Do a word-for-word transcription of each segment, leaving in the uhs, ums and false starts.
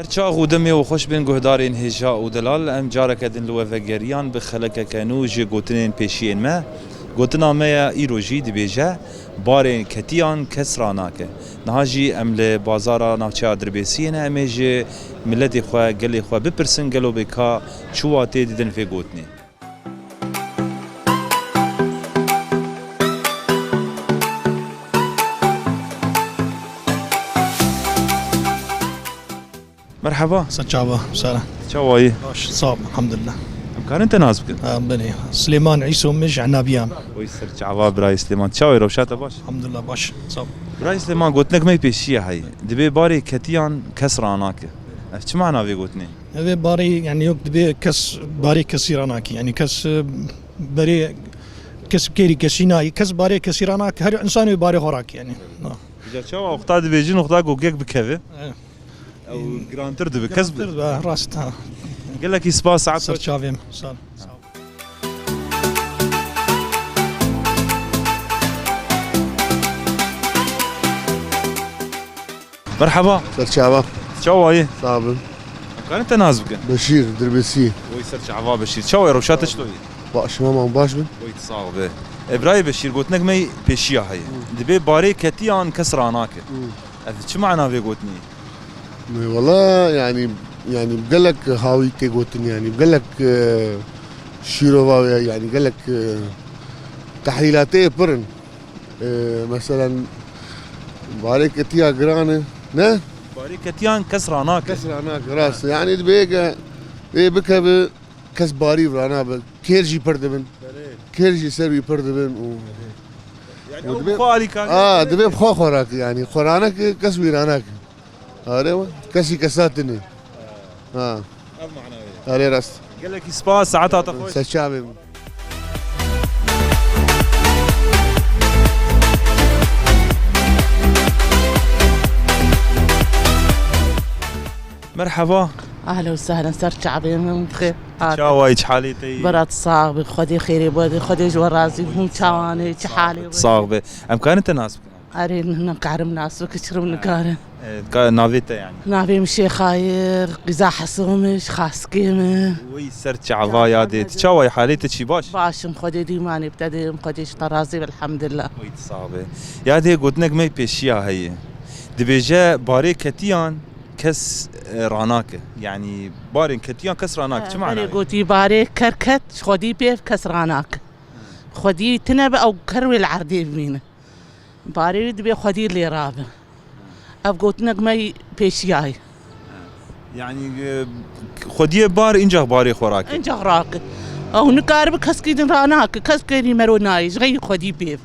Çax û demê we xweş bên guhdarên hêja û delal, em careke din li we vegeriyan bi xelekeke nû ji gotinên pêşiyên me. Gotina me ya îro jî dibêje, barê ketiyan kes ranake. Niha jî em li bazara navçeya Dirbêsiyê ne, em ê ji miletê xwe, gelê xwe bipirsin, gelo bê ka çi watê didin vê gotinê? Merheba. Ser çava, sara. Çawa yî? Baş, sağ ol, elhamdülillah. Em karin te nas bikin? Ha, belê. Silêman Îso min ji Enabiyan. Oy ser çava birayê Silêman. Çawa yî, rewşa te baş? Elhamdülillah, baş. Sağ ol. Birayê Silêman, gotinek me pêşiya heye. Dibê barê ketiyan kes ranake. Ev çi mana vê gotinê? Ev ê barê, yani yok, dibê kes, barê kesî ranakî. Yani kes, e, berê kes bi kêrî kesî nayî. Kes barê kesî ranak, her insan wê barê xwe rakî yani. Ha. Îca çawa oxta dibêjin, oxta gogek bikeve? Evet. Ew girantir dibe. Kes bi- Girantir dibe, rast ha. Gelekî spas, saet Ser xweş. Çavêm. Sağ ol. Sağ ol. Merheba. Ser çava. Çawa yî? Sağ bin. Em karin te nas bikin? Beşîr, Dirbêsî. Oy ser çava Beşîr. Çawa yî, rewşa te çito yî? Baş, şima man baş bin. Oy sax be. E, birayê Beşîr, gotinek me pêşiya heye. Hı. Dibê barê ketiyan kes ranake. Hı. Ev çi mana vê gotinê? Me wala yani, yani gelek hawî tê gotin yani, gelek, e, şîrova wê yani, gelek, e, tehlîlatê pir in. E, meselen, barê ketiya giran e, ne? Barê ketiyan kes ranake. Kes ranake, rast. Yani dibê ke, dibê bikeve kes barî ranabe. Kêr jî pir dibin. Belê. Kêr jî ser wî pir dibin û Yani û ew dibê bi xwe alîkarî A, dibê bi xwe xwe rake yani. Xwe ranake, kes wî ranake. Are we, kesî kesa tune. Ha. Ev mana ye. Are rast. Gelekî spas, saeta te xweş. Ser çavê min. Merheba. Ahlen û sehlen, ser çavê min, bixêr. Çawa yî, çi halê te yî? Berat sax be, Xwedê xêrê bide, Xwedê ji we razî, hûn çawan ê, çi halê we? Sax be. Em karin te nas bikin? Erê, nikarim nas bikim, çirim nikarim. E, ka-, navê te yani? Navê min Şêxayir, qîza Hesûm e, ji Xaskê me. Wey ser çava yadê. Tu çawa yî, halê te çi, baş? Baş im, Xwedê dîmanê bi te dê, Xwedê ji te razî be, elhamdulillah. Wey tu sax be. Yadê, gotinek me pêşiya heye. Dibêje, barê ketiyan kes, e, ranake. Yani barên ketiyan kes ranake. Çi mana? Erê, gotî, barê ker ket, ji Xwedî pêv kes ranake. Xwedî tune be, ew ker wê li erdê bimîne. Barê wî dibê Xwedî lê rabe. Ev gotinek me yî pêşiya ye. Yani, e, Xwediyê bar, încax barê xwe rake. Încax rake. Ew nikaribe keskî din ranake. Kes kêrî mero nayê. Ji xeyrî Xwedî pêv.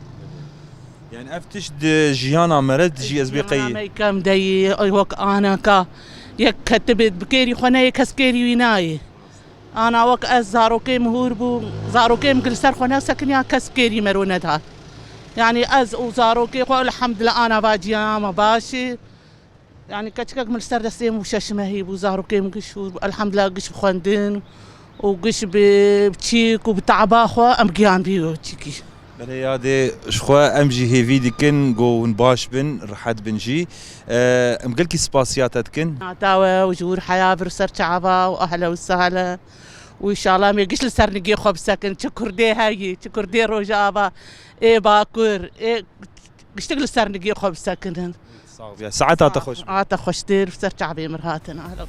Yani ev tişt di jiyana me re dijî, ez bê qeyî. Jiyana me kem de yî, wek anaka. Yek ketibe bi kêrî xwe neyê, kes kêrî wî nayê. Ana wek ez, zarokê min hûr bû, zarokê min li ser xwe nesekiniya, kes kêrî mero nedat. Yani ez û zarokê xwe, elhamdulillah, ana va ciyana me baş e. Yani keçikek min li ser destê min bû, şeş mehî bû, zarokê min giş hûr bû, elhamdulillah, giş bi xwendin û giş bi çîk û bi taba xwe em giyan bî çîkî. Belê yadê, ji xwe em jî hêvî dikin ku hûn baş bin, rihet bin jî. E, em gelkî spasiya te dikin. Nata we û ji wir heya vir ser çava û ehle û sehle. Û înşallah em ê giş li ser nigê xwe bisekin. Çi Kurdê heyî, çi Kurdê Rojava, ê Bakur, ê giştik li ser nigê xwe bisekinin. Saeta te xweş. A te xweştir, ser çavê mir hatin. Ahla.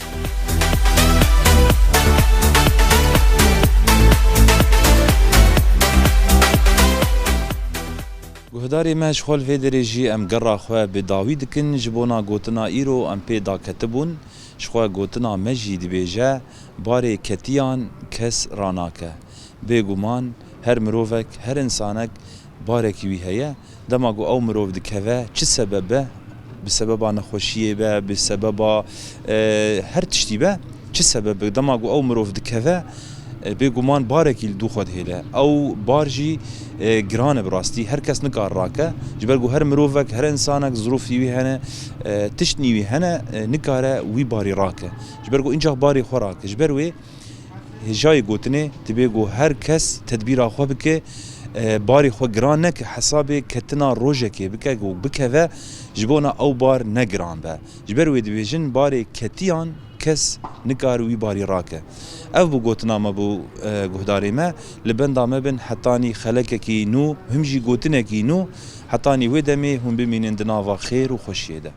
Guhdarê me, ji xwe li vê derê jî em gera xwe bi dawî dikin ji bona gotina îro em pê daketibûn. Ji xwe gotina me jî dibêje, barê ketiyan kes ranake. Bêguman her mirovek, her insanek barekî wî heye. Dema ku ew mirov dikeve, çi sebeb be, bi sebeba nexweşiyê be, bi sebeba, e, her tiştî be, çi sebeb be, dema ku ew mirov dikeve, e, bêguman barekî li dû xwe dihêle. Ew bar jî, e, giran e bi rastî. Her kes nikare rake. Ji ber ku her mirovek, her insanek zirûfî wî hene, e, tiştnî wî hene, e, nikare wî barî rake. Ji ber ku încax barê xwe rake. Ji ber wê hêjayê gotinê dibê ku her kes tedbîra xwe bike, e, barê xwe giran neke, hesabê ketina rojekê bike ku bikeve, ji bona ew bar ne giran be. Ji ber wê dibêjin, barê ketiyan kes nikare wî barî rake. Ev bû gotina me bo, e, guhdarê me, li benda me bin hetanî xelekekî nû, him jî gotinekî nû, hetanî wê demê hûn bimînin di nava xêr û xweşiyê de.